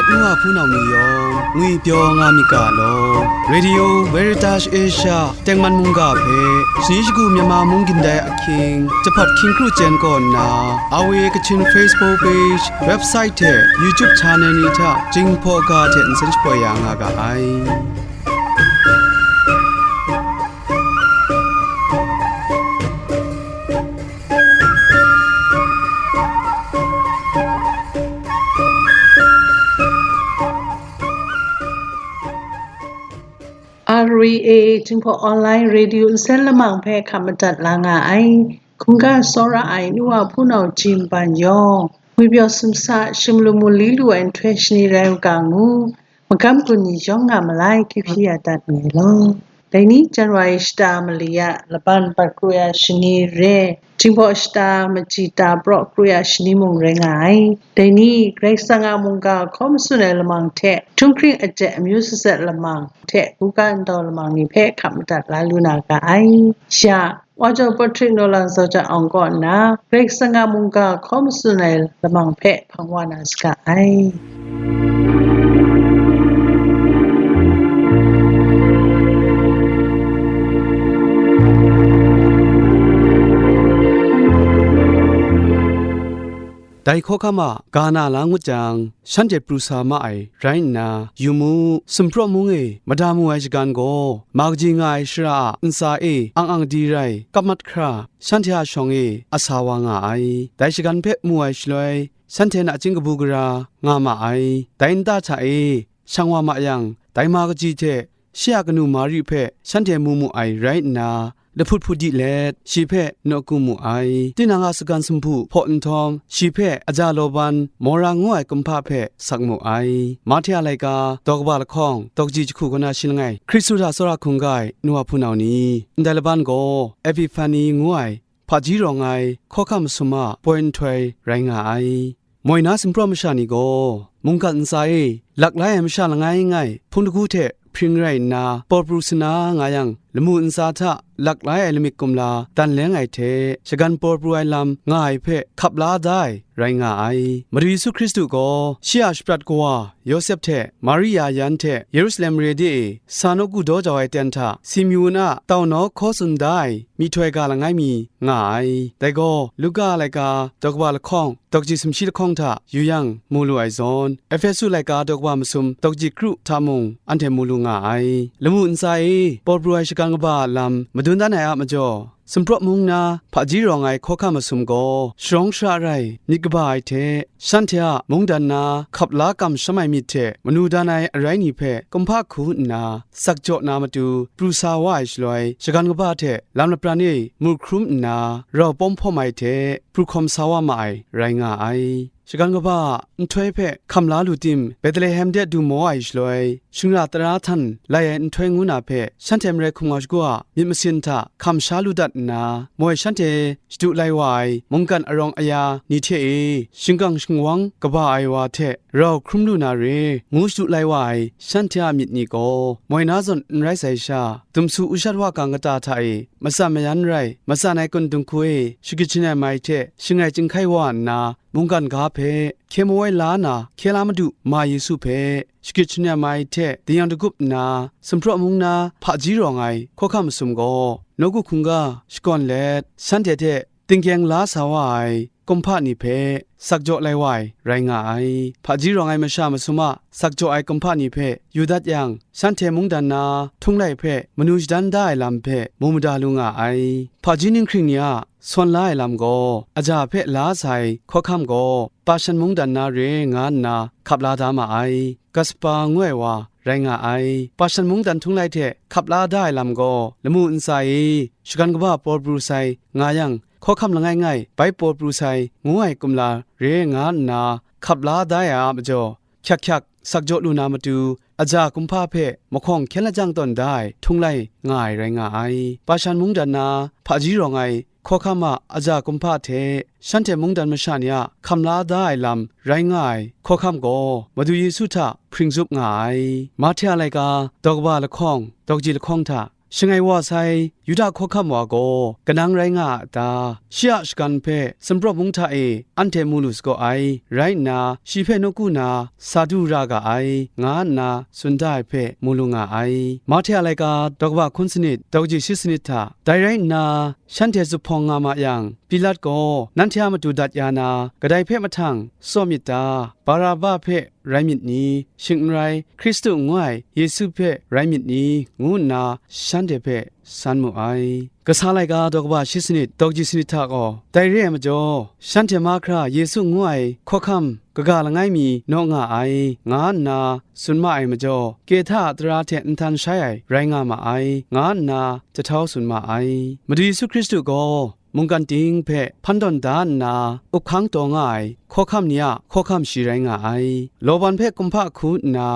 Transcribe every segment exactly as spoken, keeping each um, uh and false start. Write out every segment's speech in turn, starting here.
N wa hpunau ni yawng ngwipyaw nga myit ga law. Radio Veritas Asia tengman mungga hpe shani shagu Myanmar mung gindai ahkying, jahpat hkying kru chyen kaw nna, R V A Kachin Facebook page, website hte YouTube channel ni hta Jinghpaw ga hte nsen shapoi ya nga ga ai. R V A Jinghpaw Online Radio nsen lamang hpe hkap madat la nga ai. Hkungga tsawra ai nu wa hpunau jin ban yawng, ngwipyaw sumsa, shim lu mu li lu ai nhtoi shani rai u ga ngu, magam gun ni yawng nga malai, kyu hpyi ya dat nngai law. Dai ni, January shata mali a laban bat kru ya shani re, Jinghpaw shata machyi ta praw kru ya shani mung rai nga ai. Dai ni, Karai Kasang a mungga hkaw matsun ai lamang hte, htunghkring ajet amyu sazat lamang hte, hkungga ndau lamang ni hpe hkap madat la lu na ga ai. Ya, Wa Jaw Patrick Nolan Zawja Awng kaw nna, Karai Kasang a mungga hkaw matsun ai lamang hpe hpang wa na saga ai. Dai hkawhkam a ga na la ngut jang, shanhte pru sa ma ai rai nna, yu mu, Sumpraw mung e mada mu ai shagan gaw, ma kaji nga ai shara a ntsa e ang ang di rai kap mat hkra, shanhte a shawng e a sa wa nga ai. Dai shagan hpe mu ai shaloi, shanhte nachying kabu gara nga ma ai. Dai nta hta e shang wa ma yang, dai ma kaji hte shi a kanu Mari hpe shanhte mu mu ai rai nna, lahput hput di let, shi hpe nawku mu ai. Tinang a sagan sumpu hpaw nhtawm, shi hpe aja law ban Mora ngu ai kumhpa hpe sak mu ai. Mahte a laika, daw kaba lahkawng, daw kaji jahku kaw na shi langai, Hkristu hta tsawra hkungga ai nu wa hpunau ni, ndai laban gaw Epiphani ngu ai hpaji rawng ai hkawhkam masum a poi nhtoi rai nga ai. Moi na sumpraw masha ni gaw, mungkan ntsa e lak lai ai masha langai ngai hpung dagu hte hpring rai nna, paw pru sana nga yang, lamu ntsa hta lak lai ai lamik kumla dan leng ai hte, shagan paw pru ai lam nga ai hpe hkap la da ai rai nga ai. Madu Yesu Hkristu gaw shi a shaprat kawa Yawsep hte Mari a yan hte Yerusalem mare de e sa nawku daw jau ai ten hta Simeon a tau naw hkaw tsun da ai myihtoi ga langai mi nga ai. Dai gaw Luka a laika daw kaba lahkawng, daw kaji sumshi lahkawng hta yu yang mu lu ai zawn, Ehpesu laika daw kaba masum daw kaji kru hta mung anhte mu lu nga ai. Lamu ntsa e paw pru ai shagan kaba a lam madun dan ai a majaw, Sumpraw mung na hpaji rawng ai hkawhkam masum gaw sharawng shara rai myit kaba ai hte, shanhte a mungdan na hkap la kamsham ai myit hte manu dan ai arai ni hpe kumhpa hku nna sak jaw na matu pru sa wa ai shaloi, shagan kaba hte lam lapran e mur hkrum nna rau pawm hpawm ai hte pru hkawm sa wa ma ai rai nga ai. Shagan kaba a nhtoi hpe hkam la lu tim, Betlehem de du maw ai shaloi, shingra tara htan lai ai nhtoi ngu na hpe shanhte marai hkum nga shagu a myit masin hta hkam sha lu dat nna, moi shanhte shadu lai wa ai mungkan arawng aya ni hte e, shingkang shingwang kaba ai wa hte rau hkrum lu na re, ngu shadu lai wa ai shanhte a myit ni gaw, moi na zawn n rai sai sha, dumsu ushat wa gang kata hta e, matsan mayan rai, matsan ai kun dinghku e, shagit shangai mai hte shangai chyinghkai wa nna, mungkan ga hpe hkye mawai la na, hkye la Madu ma Yesu hpe shagit shangai mai hte dingyan dagup nna, Sumpraw mung na hpaji rawng ai hkawhkam masum gaw, nawku hkungga shakawn let, shanhte hte tingkyeng la sa wa ai kumhpa ni hpe sak jaw lai wa ai rai nga ai. Hpaji rawng ai masha masum a sak jaw ai kumhpa ni hpe yu dat yang, shanhte mungdan na htunglai hpe manu shadan da ai lam hpe mu mada lu nga ai. Hpaji ninghkring ni a sawn la ai lam gaw, aja hpe la sa ai hkawhkam gaw, Pashan mungdan na re nga nna hkap la da ma ai. Kaspa ngu ai wa rai nga ai. Pashan mungdan htunglai hte hkap la da ai lam gaw, lamu ntsa e shagan kaba paw pru sai nga yang, hkawhkam langai ngai bai paw pru sai ngu ai kumla re nga nna hkap la da ai a majaw, hkyak hkyak sak jaw lu na matu, aja kumhpa hpe mahkawng hkyen lajang tawn da ai htunglai nga ai rai nga ai. Pashan mungdan na hpaji rawng ai hkawhkam a aja kumhpa hte shanhte mungdan masha ni a hkam la da ai lam rai nga ai hkawhkam gaw, Madu Yesu hta hpring zup nga ai. Mahte a laika daw kaba lahkawng, daw kaji lahkawng hta, shangai wa sai, Yuda hkawhkam wa gaw kanang rai nga a ta? Shi a shagan hpe Sumpraw mung hta e anhte mu lu sagaw ai, rai nna, shi hpe nawku na sa du ra ga ai, nga nna tsun da ai hpe mu lu nga ai. Mahte a laika daw kaba hkun sanit, daw kaji shi sanit hta, dai rai nna, shanhte zuphpawng nga ma yang, Pilat gaw nanhte a matu dat ya na, kadai hpe mahtang tsaw myit ta? Baraba hpe rai myit ni? Shing n rai, Hkristu ngu ai Yesu hpe rai myit ni? Ngu nna shanhte hpe san mu ai. Kasa laika daw kaba shi sanit, daw kaji sanit hta gaw, dai re ai majaw, shanhte mahkra Yesu ngu ai hkawhkam kaga langai mi naw nga ai, nga nna tsun ma ai majaw, Kehta a tara hte nhtan shai ai rai nga ma ai, nga nna jahtau tsun ma ai. Madu Yesu Hkristu gaw mungkan ting hpe hpan tawn da nna, up hkang taw nga ai hkawhkam ni a hkawhkam shi rai nga ai. Laban hpe kumhpa hku nna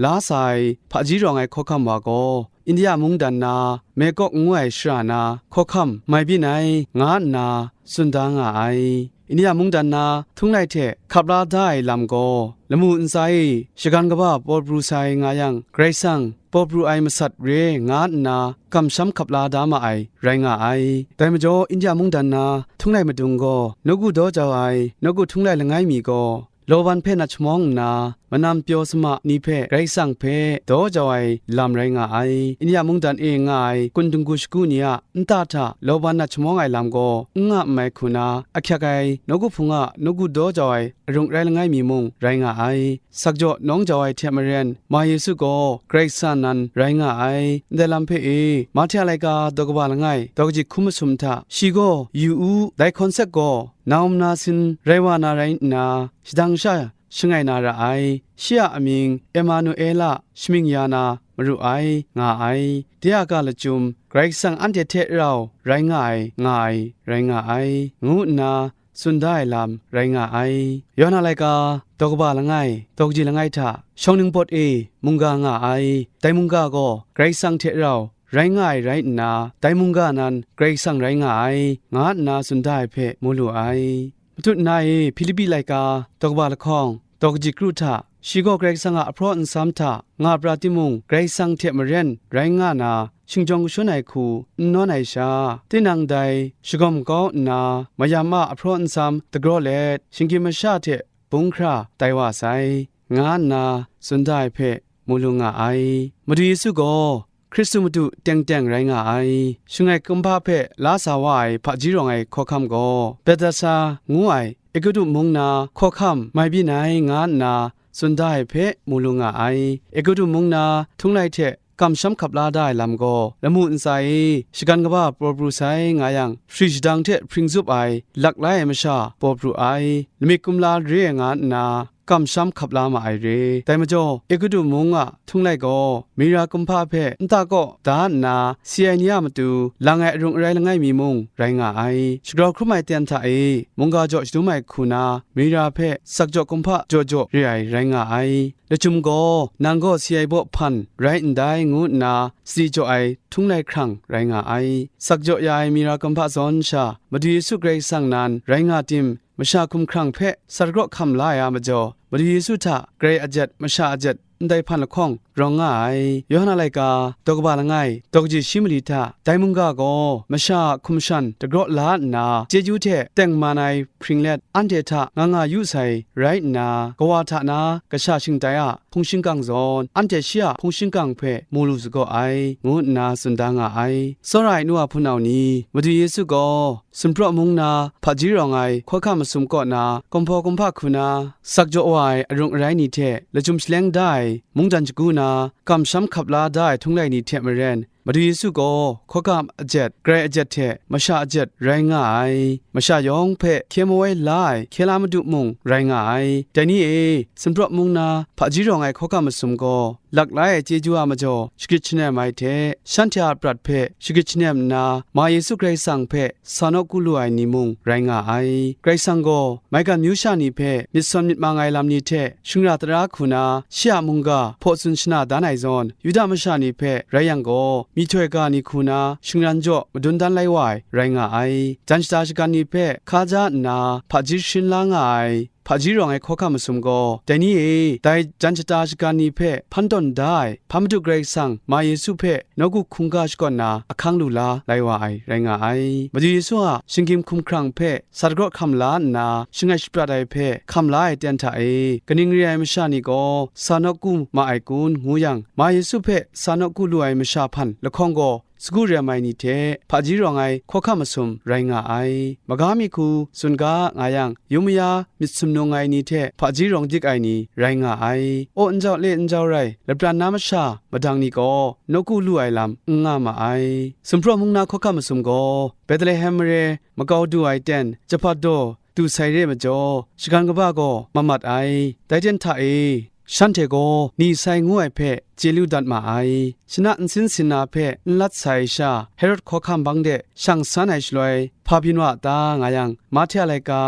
la sa ai hpaji rawng ai hkawhkam wa gaw, India mungdan na Megok ngu ai shara na hkawhkam mai byin ai, nga nna tsun da nga ai. India mungdan na htunglai hte hkap la da ai lam gaw, lamu ntsa e shagan kaba paw pru sai nga yang, Karai Kasang paw pru ai masat re nga nna kamsham hkap la da ma ai rai nga ai. Dai majaw, India mungdan na htunglai madung gaw nawku daw jau ai nawku htunglai langai mi gaw, Laban hpe nat shamawng nna, manam pyaw sama ni hpe Karai Kasang hpe daw jau ai lam rai nga ai. India mungdan e nga ai kun dinggu shagu ni a nta hta Laban nat shamawng ai lam gaw n nga n mai hku na, ahkyak ai nawku hpung a nawku daw jau ai arung rai langai mi mung rai nga ai. Sakjaw nawng jau ai hte maren, Ma Yesu gaw Karai Kasang nan rai nga ai. Ndai lam hpe e, Mahte a laika daw kaba langai, daw kaji hkun masum hta, shi gaw, Yu u, dai hkawn sek gaw, na um na sin rai wa na rai nna, shadang sha shangai na ra ai, shi a amying Emanuela shamying ya na maru ai, nga ai. De a ga lachyum, Karai Kasang anhte hte rau rai nga ai, nga ai, rai nga ai, ngu nna tsun da ai lam rai nga ai. Yawhan a laika, daw kaba langai, daw kaji langai hta, shawng ningpawt e mungga nga ai, dai mungga gaw Karai Kasang hte rau rai nga ai rai nna, dai mungga nan Karai Kasang rai nga ai, nga nna tsun da ai hpe mu lu ai. Matut na e Hpilipi laika, daw kaba lahkawng, daw kaji kru hta, shi gaw Karai Kasang a ahpraw nsam hta nga pra timung, Karai Kasang hte maren rai nga na, shingjawng kashun ai hku n nawn ai sha, tinang dai shagawm kau nna, mayam a ahpraw nsam dagraw let, shinggyim masha hte bung hkra tai wa sai, nga nna tsun da ai hpe mu lu nga ai. Madu Yesu gaw Hkristu Madu teng teng rai nga ai. Shangai kumhpa hpe la sa wa ai hpaji rawng ai hkawhkam gaw, Betesda ngu ai Egutu mung na hkawhkam mai byin ai, nga nna tsun da ai hpe mu lu nga ai. Egutu mung na htunglai hte kamsham hkap la da ai lam gaw, lamu ntsa e shagan kaba paw pru sai nga yang, shari shadang hte hpring zup ai, lak lai ai masha paw pru ai, lamik kumla re ai nga nna, kamsham hkap la ma ai re. Dai majaw, Egutu mung a htunglai gaw, Mira kumhpa hpe nta kaw da nna, si ai ni a matu lang ai arung arai langai mi mung rai nga ai. Shagrau hkrum ai ten hta e mungga jaw shadum ai hku na, Mira hpe sakjaw kumhpa jaw jaw re ai rai nga ai. Lachyum gaw, nang gaw si ai baw hpan rai ndai, ngu nna sadi jaw ai htunglai hkrang rai nga ai. Sakjaw ya ai Mira kumhpa zawn sha, Madu Yesu Karai Kasang nan rai nga tim, masha hkumhkrang hpe sat raw hkam la ai a majaw, Madu Yesu hta grai ajet, masha ajet, ndai hpan lahkawng rawng nga ai. Yawhan a laika, daw kaba langai, daw kaji shi mali hta, dai mungga gaw masha a hkum shan dagraw la nna, chyeju hte tengman ai hpring let, anhte hta nga nga yu sai rai nna, kawa hta na kasha shingtai a hpung shingkang zawn, anhte shi a hpung shingkang hpe mu lu sagaw ai, ngu nna tsun da nga ai. Tsawra ai nu a hpunau ni, Madu Yesu gaw Sumpraw mung na hpaji rawng ai hkawhkam masum kaw na, kumhpaw kumhpa hku na, sakjaw wa ai arung arai ni hte lachyum shaleng da ai mungdan shagu na, kamsham hkap la da ai htunglai ni hte maren, Madu Yesu gaw hkawhkam ajet, grai ajet hte masha ajet rai nga ai. Masha yawng hpe hkye mawai la ai hkye la madu mung rai nga ai. Dai ni e, Sumpraw mung na hpaji rawng ai hkawhkam masum gaw, lak lai ai chyeju a majaw shagrit shanem ai hte, shanhte a prat hpe shagrit shanem nna, Ma Yesu Karai Kasang hpe sa nawku lu ai ni mung rai nga ai. Karai Kasang gaw maigan myu sha ni hpe myit sawn myit mang ai lam ni hte shingra tara hku na, shi a mungga hpaw tsun shana dan ai zawn, Yuda masha ni hpe rai yang gaw, myihtoi ga ni hku na shingran jaw madun dan lai wa ai rai nga ai. Jan shada shagan ni hpe hka ja nna hpaji sharin la nga ai. hpaji rawng ai hkawhkam masum gaw, dai ni e dai jan shata shagan ni hpe hpan tawn da ai, hpa Madu Karai Kasang, ma Yesu hpe nawku hkungga shakawn na ahkang lu la lai wa ai, rai nga ai. Madu Yesu a shinggyim hkumhkrang hpe sa dagraw hkam la nna, shangai shaprat ai hpe hkam la ai ten hta e, kaning re ai masha ni gaw sa nawku ma ai kun, ngu yang, ma Yesu hpe sa nawku lu ai masha hpan lahkawng gaw, sagu rem ai ni hte hpaji rawng ai hkawhkam masum rai nga ai. Maga mi hku tsun ga nga yang, yum maya myit sumnung ai ni hte hpaji rawng dik ai ni rai nga ai. Aw n jau le n jau rai, lapran na masha madang ni gaw nawku lu ai lam n nga ma ai. Sumpraw mung na hkawhkam masum gaw, Betlehem mare makau du ai ten, jahpat daw du sai re majaw, shagan kaba gaw mamat ai. Dai ten hta e, shanhte gaw ni sai ngu ai hpe chye lu dat ma ai. Shana nsin sin na hpe n lat sai sha, Herod hkawhkam bang de shang san ai shaloi, hpa byin wa ta nga yang, Mahte a laika,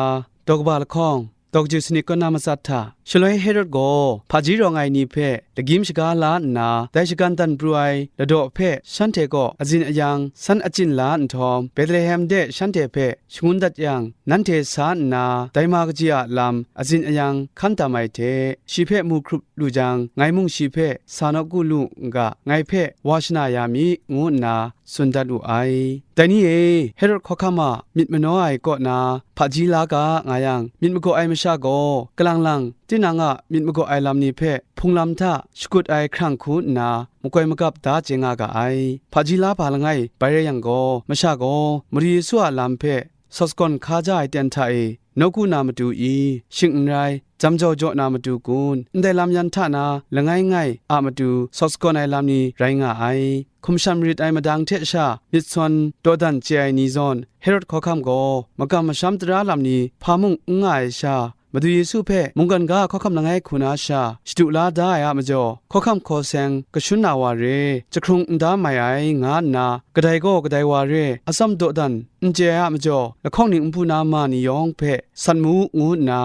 daw kaba lahkawng, daw kaju sanit kaw na matsat hta, shaloi Herod gaw hpaji rawng ai ni hpe lagyim shaga la nna, dai shagan dan pru ai ladaw hpe shanhte kaw azin ayang san achyin la nhtawm, Betlehem de shanhte hpe shangun dat yang, nanhte sa nna dai ma kaji a lam azin ayang hkan tam ai hte, shi hpe mu hkrup lu jang, ngai mung shi hpe sa nawku lu n ga, ngai hpe wa shana ya mi, ngu nna tsun dat wu ai. Dai ni e, Herod hkawhkam a myit manaw ai kaw na hpaji la ga nga yang, myit magaw ai masha gaw, kalang lang tinang a myit magaw ai lam ni hpe hpung lam hta shakut ai hkrang hku nna, makoi magap da chye nga ga ai. Hpaji la ba langai bai rai yang gaw, masha gaw Madu Yesu a lam hpe sawt sagawn hka ja ai ten hta e, nawku na matu i, shing n rai, jam jau jaw na matu kun, ndai lam yan hta na langai ngai a matu sawt sagawn ai lam ni rai nga ai. Hkum shan marit ai madang hte sha myit sawn dawdan chye ai ni zawn, Herod hkawhkam gaw makam masham tara lam ni hpa mung n nga ai sha, Madu Yesu hpe mungkan ga hkawhkam langai hku na sha shadu la da ai a majaw, hkawhkam hkaw seng kashun na wa re, jahkrung n da mai ai, nga nna, kadai gaw kadai wa re, atsawm dawdan n chye ai a majaw, lahkawng ning npu na ma ni yawng hpe sat mu, ngu nna,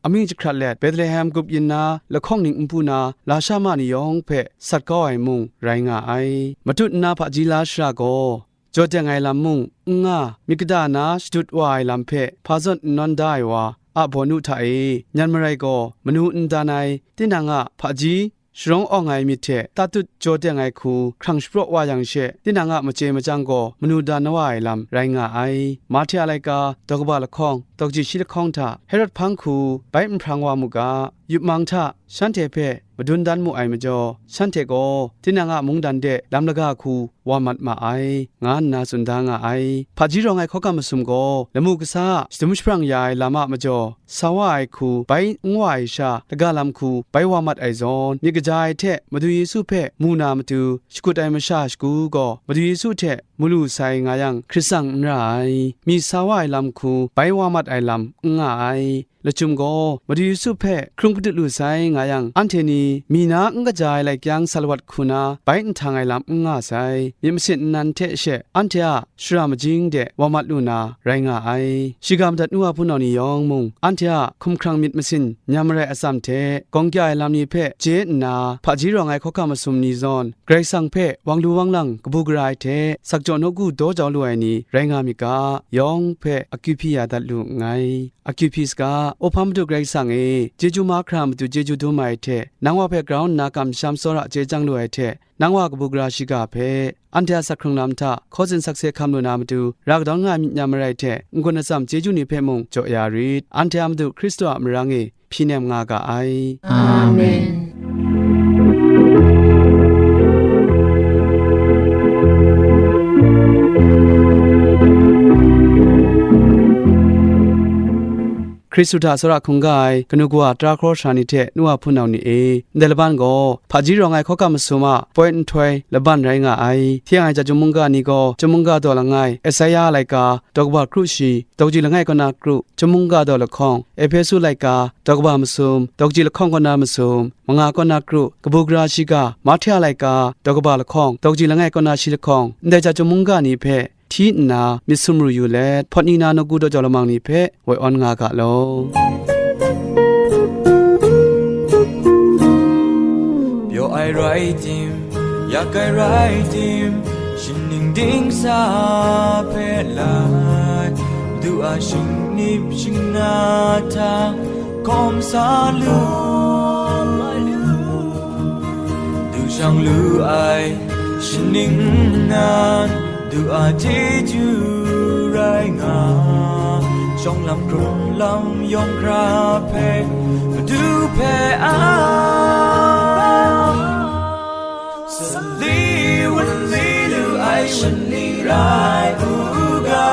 amying jahkrat let, Betlehem gup yin na lahkawng ning npu na lasha ma ni yawng hpe sat kau ai mung rai nga ai. Matut nna hpaji la shara gaw, jaw teng ai lam mung n nga, myit kata na shadut wa ai lam hpe hpa zawn n nawn da ai wa a bawnu hta e, nyan marai gaw manu n dan ai, tinang a hpaji sharawng awng ai myit hte tatut jaw teng ai hku hkrang shapraw wa yang she, tinang a machye machyang gaw manu dan wa ai lam rai nga ai. Mahte a laika, daw kaba lahkawng, daw kaji shi lahkawng hta Herod hpang hku bai n hprang wa mu ga, yup mang hta shanhte hpe madun dan mu ai majaw, shanhte gaw tinang a mungdan de lam laga hku wa mat ma ai, nga nna tsun da nga ai. Hpaji rawng ai hkawhkam masum gaw, lamu kasa a shadum jahprang ya ai lam a majaw, sa wa ai hku bai n wa ai sha, laga lam hku bai wa mat ai zawn, myit kaja ai hte Madu Yesu hpe mu na matu shakut ai masha shagu gaw, Madu Yesu hte mu lu sai nga yang, hkrit tsang n ra ai. Mi sa wa ai lam hku bai wa mat ai lam n nga ai. Lachyum gaw, Madu Yesu hpe hkrung patut lu sai nga yang, anhte ni mi na n kaja ai lai kyang salawat hku na bai n htang ai lam n nga sai. Myit masin nnan hte she anhte a shara majing de wa mat lu na rai nga ai. Shiga madat nu wa hpunau ni yawng mung, anhte a hkumhkrang myit masin nyam marai atsam hte, gawng kya ai lam ni hpe chye nna, hpaji rawng ai hkawhkam masum ni zawn, Karai Kasang hpe wang lu wang lang kabu gara ai hte, sakjaw nawku daw jau lu ai ni rai nga myit ga, yawng hpe akyu hpyi ya dat lu nngai. Akyu hpyi saga, O Hpa Madu Karai Kasang e, chyeju mahkra matu chyeju dum ai hte, nang wa hpe grau nna kamsham tsawra chye chyang lu ai hte, nang wa kabu gara shiga hpe, anhte a sak hkrung lam hta hkaw tsin sakse hkam lu na matu, ra kadawn nga ai myit nyam marai hte, n-gun atsam chyeju ni hpe mung jaw ya rit. Anhte a Madu Hkristu a marang e hpyi nem nga ga ai. Amen. Hkristu hta tsawra hkungga ai kanu kawa tara hkraw sara ni hte nu wa hpunau ni e, ndai laban gaw, hpaji rawng ai hkawhkam masum a poi nhtoi laban rai nga ai. Hti yang ai chyum mungga ni gaw, chyum mungga daw langai, Esaia a laika, daw kaba kru shi, daw kaji langai kaw na kru, chyum mungga daw lahkawng, Ehpesu laika, daw kaba masum, daw kaji lahkawng kaw na masum, manga kaw na kru, kabu gara shiga, Mahte a laika, daw kaba lahkawng, daw kaji langai kaw na shi lahkawng, ndai chyum mungga ni hpe, hti nna myit sumru yu let, hpawt ni na nawku daw jau lamang ni hpe woi awn nga ga law. Pyaw ai rai tim, yak ai rai tim, shining dingsa hpe lai, du a shingnip shingna hta, Hkawm sa lu, du jang lu ai, shaning nnan, du a chyeju rai nga, shawng lam hkrung lam yawng hkra hpe, Madu hpe a. Sali wunli lu ai shaning rai u ga,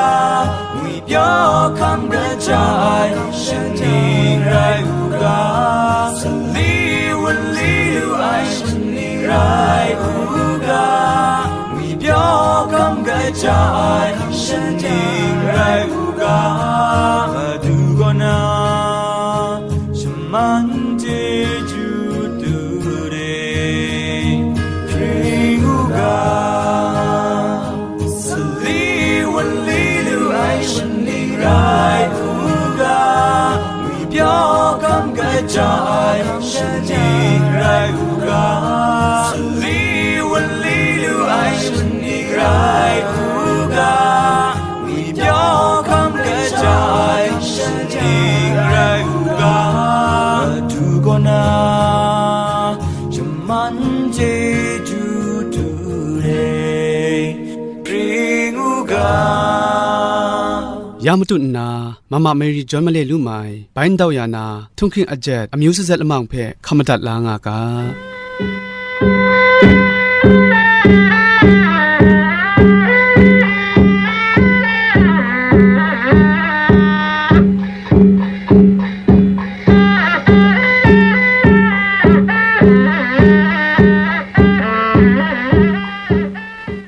ngwi pyaw hkam kaja ai shaning rai u ga. Sali wunli lu ai shaning rai u ga, ngwi pyaw hkam kaja ai shaning rai u ga. Madu kaw na shaman chyeju du de pring u ga. Sali wunli lu ai shaning rai u ga, ngwi pyaw hkam kaja ai shaning rai u ga. Sali wunli lu ai shaning rai u ga, ngwi pyaw hkam kaja ai shaning rai u ga. Madu kaw na shaman chyeju du re pring u ga. Ya matut nna, Mama Mary John Malay lu mai, bai ndau ya na, htunghking ajet, amyu sazet lamang hpe hkam madat la nga ga.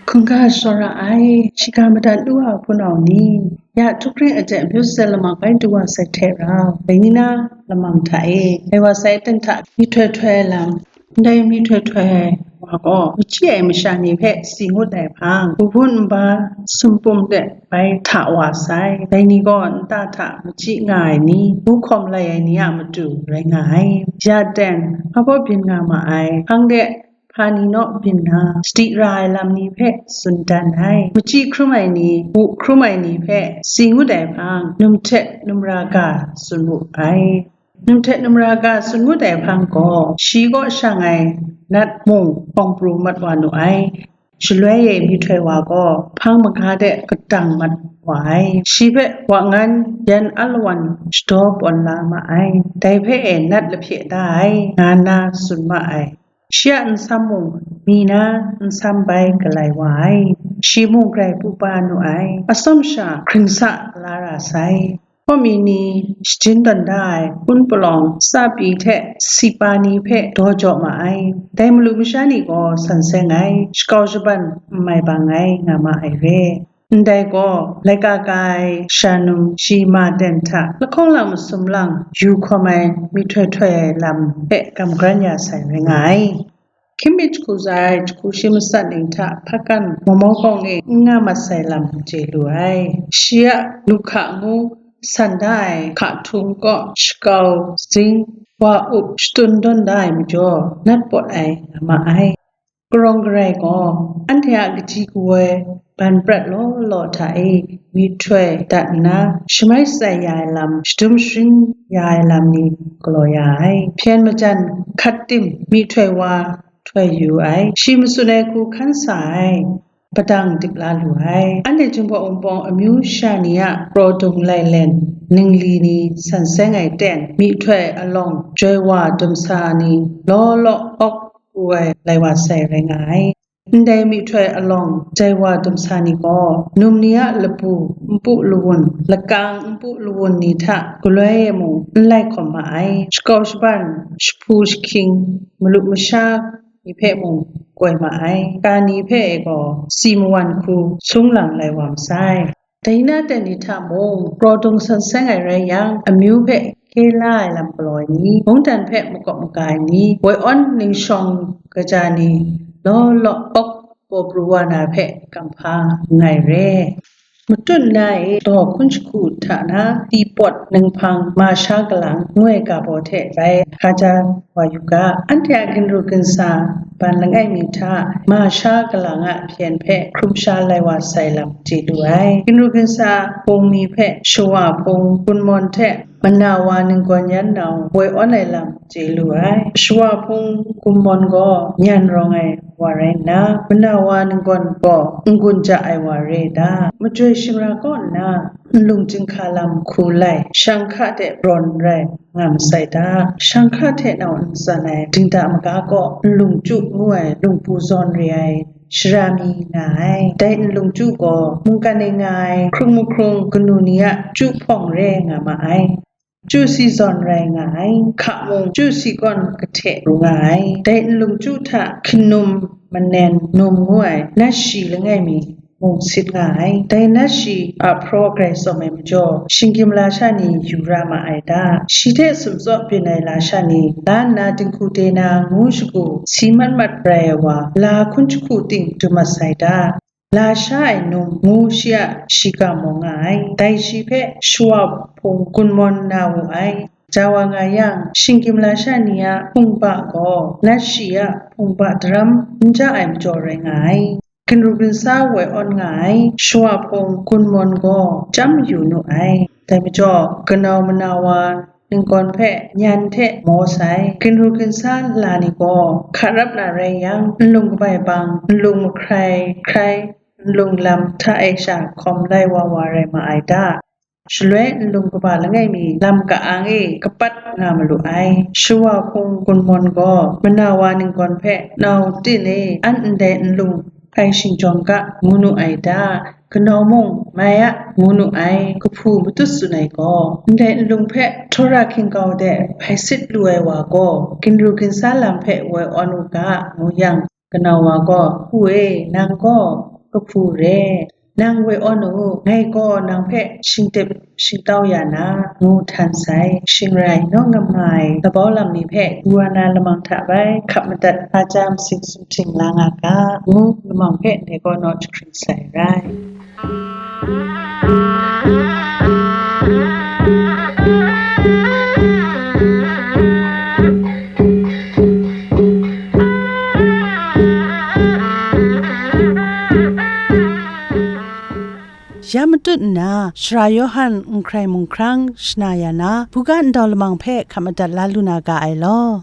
Hkungga shawra ai, shiga madat lu a hpunau ni, ya htunghking ajet amyu sazet lamang bai du wa sai hte rau, dai ni na lamang hta e, dai wa sai aten hta myihtoi htoi ai lam, ndai myihtoi htoi ai wa gaw, machyi ai masha ni hpe si ngut ai hpang, hpun nba sumpum de bai hta wa sai. Dai ni gaw nta hta machyi nga ai ni, bu hkawm lai ai ni a matu rai nga ai. Ya ten, hpa baw byin nga ma ai, hpang de hpa ni naw byin na, sadi ra ai lam ni hpe tsun dan ai. Machyi hkrum ai ni, bu hkrum ai ni hpe si ngut ai hpang, num hte num ra ga tsun wu ai. Num hte num ra ga tsun ngut ai hpang gaw, shi kaw shang ai nat mung hpawng pru mat wa nu ai. Shaloi e myihtoi wa gaw hpang maga de kadang mat wa ai. Shi hpe wa ngan yan alawan shadaw pawn la ma ai. Dai hpe e nat lahpye da ai, nga nna tsun ma ai. Shi a nsam mung mi na nsam bai galai wa ai. Shi mung grai pupa nu ai. Atsawm sha hkring sa la ra sai. Hkawmi ni shajin tawn da ai hpun palawng tsa pyi hte sipa ni hpe daw jaw ma ai. Dai malu masha ni gaw san seng ai, shakau shaban n mai bang ai nga ma ai re. Ndai gaw, laika ka ai shanum shi ma ten hta lahkawng lang masum lang yu hkawm ai myihtoi htoi ai lam hpe kamgran ya sai rai nga ai. Hkying mi jahku za ai jahku shi matsat ning hta hpakan Mawmaw Kawng e n nga mat sai lam chye lu ai. Shi a lu hka ngu san da ai hka htung kaw shakau, zing, wa up shatun dawn da ai majaw, nat pawt ai nga ma ai. Karawng Karai gaw, anhte a kaji kawoi ban prat law law hta e myihtoi dat nna, shamai shatsai ya ai lam, shadum sharin ya ai lam ni galaw ya ai. Hpyen majan hkat tim myihtoi wa htoi yu ai, shi matsun ai hku hkan sa ai, padang dik la lu ai. Anhte Jinghpaw Wunpawng amyu sha ni a kraw dung lailen ningli ni san seng ai ten, myihtoi alawng joi wa dumsa ni law law awk pru ai lai wa sai rai nga ai. Ndai myihtoi alawng joi wa dumsa ni gaw, num ni a lapu npu lawun, lakang npu lawun ni hta galoi e mung n lai hkawm ma ai. Shakau shaban, jahpu jahkying, malu masha ni hpe mung koi ma ai. Ka ni hpe e gaw si mawan hku sung lang lai wa masai. Dai na ten ni hta mung, kraw dung san seng ai rai yang, amyu hpe hkye la ai lam galaw ai ni, mungdan hpe makawp maga ai ni, woi awn ningshawng kaja ni, law law awk paw pru wa na hpe kamhpa nngai re. Matut nna e daw hkun jahku hta na, Tipawt, Ninghpang, Masha Kalang, ngu ai ga baw hte bai hkaja wa yu ga, anhte a ginru ginsa ban langai mi hta, Masha Kalang a hpyen hpe hkrum sha lai wa sai lam chye lu ai. Ginru ginsa hpung ni hpe shawa hpung, gunmawn hte mana wa ninggawn yan nau woi awn ai lam chye lu ai. Shawa hpung gummawn gaw nyan rawng ai wa rai nna, mana wa ninggawn gaw n-gun ja ai wa re da? Majoi shingra kaw nna nlung chyinghka lam hku lai, shang hka hte rawn rai nga masai da? Shang hka hte nau n tsan ai dingda maga kaw nlung chyu ngu ai lungpu zawn re ai shara mi nga ai. Dai nlung chyu gaw mungkan e nga ai hkrung mahkrung kanu ni a chyu hpawng re nga ma ai. Chyu si zawn rai nga ai, hka mung chyu si kawn kahte ru nga ai. Dai nlung chyu hta hkinum manen num ngu ai nat shi langai mi mung sit nga ai. Dai nat shi a hpraw grai tsawm ai majaw, shinggyim lasha ni yu ra ma ai ta? Shi hte sumtsaw byin ai lasha ni la nna dinghku de na ngu shagu si mat mat rai ai wa, la hkun jahku ting dum mat sai ta? Lasha ai num ngu shi a shiga maw nga ai? Dai shi hpe shawa hpung gunmawn na wu ai. Ja wa nga yang, shinggyim lasha ni a hpungba gaw nat shi a hpungba daram n ja ai majaw rai nga ai. Ginru ginsa woi awn nga ai shawa hpung gunmawn gaw chyam yu nu ai. Dai majaw, kanau mana wa ninggawn hpe nyan hte maw sai, ginru ginsa la ni gaw hka rap na rai yang, nlung kabai bang, nlung mahkrai hkrai, nlung lam hta e sha hkawm lai wa wa rai ma ai ta? Shaloi nlung kaba langai mi lam ka-ang e kapat nga malu ai. Shawa hpung gunmawn gaw mana wa ninggawn hpe, "Nau tin e, an ndai nlung hpai shingjawng ga," ngu nu ai ta? Kanau mung, "Mai a," ngu nu ai. Kahpu matut tsun ai gaw, "Ndai nlung hpe htawra hkinggau de hpai sit lu ai wa gaw, ginru ginsa lam hpe woi awn u ga," ngu yang, kanau wa gaw, "Hpu e, nang gaw kahpu re, nang woi awn u, ngai gaw nang hpe shingtip shingtau ya na," ngu htan sai. Shing rai, naw ngam nga ai labau lam ni hpe yu wa na lamang hta bai hkap madat, hpa ja masing sumhting la nga ga, ngu lamang hpe dai gaw naw jahkring sai rai. Ya matut nna, Sara Yawhan n hkrai mung hkrang shana ya na, buga ndau lamang hpe hkap madat la lu na ga ai law.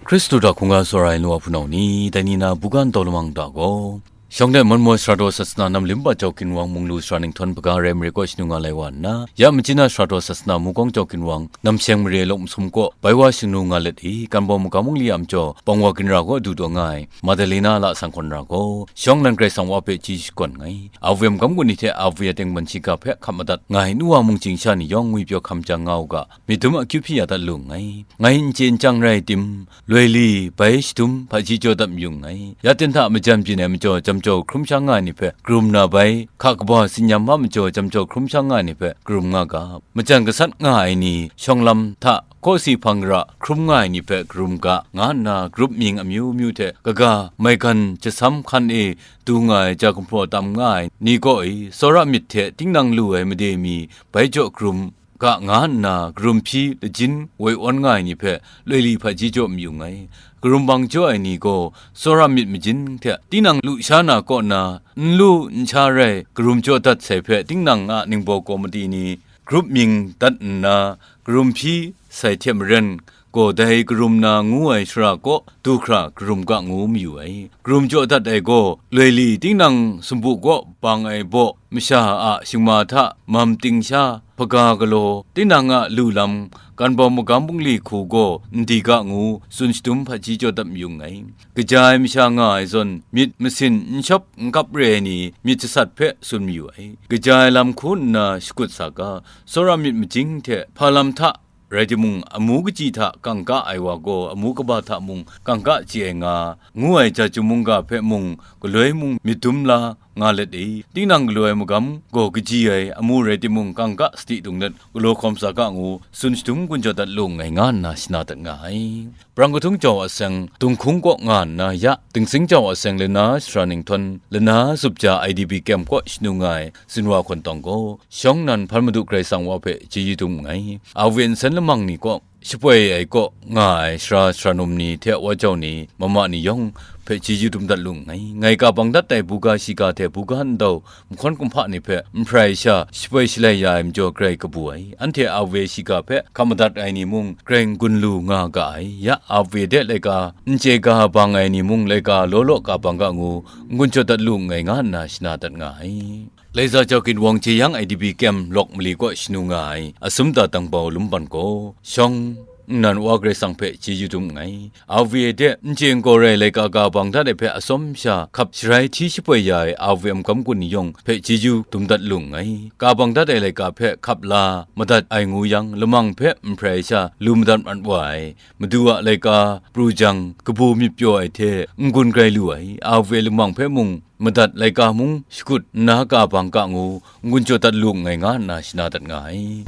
Hkristu hta hkungga tsawra ai nu wa hpunau ni, dai ni na buga ndau lamang hta gaw, shawng de Mon Moi Sarato Sasana Nam Limba Jau Ginwang Munglu Sara Ninghtawn Hpaga Rai Mare kaw shanu nga lai wa nna, ya Machyin a Sarato Sasana Mukawng Jau Ginwang Nam Seng Mare Lawk Masum kaw bai wa shanu nga let i, Kanbawng Magam Bungli a majaw Pawng Wa Ginra kaw du taw nga ai Madalena Lasang Kawn Ra gaw, shawng nan Karai Kasang wa hpe chyeju shakawn nngai. Avu ai magam gun ni hte avu ai aten ban shiga hpe hkap madat nga ai nu wa mung chying sha ni yawng ngwipyaw hkam jang nga u ga, myit dum akyu hpyi ya dat lu nngai. Ngai n chye n chyang rai tim, loi li bai shadum hpaji jaw dat mayu nngai. Ya ten hta majan byin ai majaw jam jaw hkrum sha nga ai ni hpe karum na bai, hka kaba tsin-yam a majaw jam jaw hkrum sha nga ai ni hpe karum nga ga, majan gasat nga ai ni shawng lam hta kawsi hpang gara hkrum nga ai ni hpe karum ga, nga nna grup mying amyu myu hte kaga maigan jasam hkan e du nga ai ja gumhpraw tam nga ai ni kaw i, tsawra myit hte tingnang lu ai made mi bai jaw karum ga nga nna, karum hpyi lajin woi awn nga ai ni hpe loi li hpaji jaw mayu nngai. Karum bang jaw ai ni gaw tsawra myit majin hte tinang lu sha na kaw na, n lu n sha rai karum jaw dat sai hpe tinang a ningbaw kaw madi ni, grup mying dat nna, karum hpyi sai hte maren gaw, dai karum na ngu ai shara kaw du hkra karum ga ngu mayu ai. Karum jaw dat ai gaw, loi li tinang sumpu kaw bang ai baw, masha a shingma hta mam ting sha, hpaga galaw, tinang a lu lam, Kanbawng Magam Bungli hku gaw n di ga ngu, tsun shadum hpaji jaw dat mayu nngai. Kaja ai masha nga ai zawn, myit masin n shawp n kap re ai ni, myit jasat hpe tsun mayu ai. Kaja ai lam hku nna shakut sa ga, tsawra myit majing hte hpa lam hta rai timung, amu kaji hta kangka ai wa gaw, amu kaba hta mung kangka chye ai nga, ngu ai ja chyum mungga hpe mung, galoi mung myit dum la nga let i, tinang galaw ai magam gaw kaji ai, amu rai timung kangka sadi dung let, galaw hkawm sa ga ngu, tsun shadum gun jaw dat lu nngai nga nna shana dat nga ai. Brang Kahtung Jau a Seng, Dunghkung kaw nga nna ya, Dingzing Jau a Seng lana shara Ninghtawn, lana zup ja I D P kem kaw shanu nga ai, Zinwa Hkawn Tawng gaw, shawng nan hpan Madu Karai Kasang wa hpe chyeju dum nngai. Avu nsen lamang ni kaw, shapoi ai kaw nga ai sara sara num ni hte wa jau ni, mama ni yawng hpe chyeju dum dat lu nngai. Ngai ka bang dat ai buga shiga hte buga ndau, mahkawn kumhpa ni hpe nhprai sha shapoi shalai ya ai majaw grai kabu ai. Anhte Awe shiga hpe hkap madat ai ni mung grai n-gun lu nga ga ai. Ya Awe de laika n chye ga bang ai ni mung laika law law ka bang ga ngu n-gun jaw dat lu nngai nga nna shana dat nga ai. Laiza Jau Ginwang Jeyang I D P Kem Lawk Mali kaw shanu nga ai Asumta Tangbau Lumban gaw, shawng nnan Wa Karai Kasang hpe chyeju dum nngai. Awe de n chye n gaw rai laika ga bang dat ai hpe atsawm sha hkap sharai hti shapoi ya ai Awe magam gun ni yawng hpe chyeju dum dat lu nngai. Ka bang dat ai laika hpe hkap la madat ai ngu yang, lamang hpe nhprai sha lu madat mat wa ai, Madu a laika pru jang, kabu myit pyaw ai hte n-gun grai lu ai, Awe lamang hpe mung madat laika mung shakut nna ka bang ga ngu n-gun jaw dat lu nngai nga nna shana dat nga ai.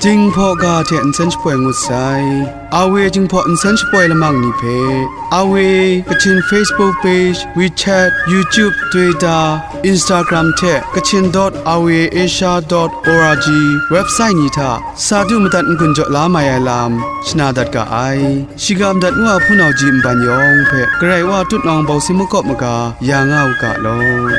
Jinghpaw ga hte nsen shapoi ngut sai. Awe Jinghpaw nsen shapoi lamang ni hpe, Awe Kachin Facebook page, WeChat, YouTube, Twitter, Instagram hte Kachin dot awe asia dot org website ni hta sa du madat n-gun jaw la mai ai lam shana dat ga ai. Shiga madat ngu a hpunau ji nban yawng hpe Karai Wa tutnawng bawsin makawp maga ya nga u ga law.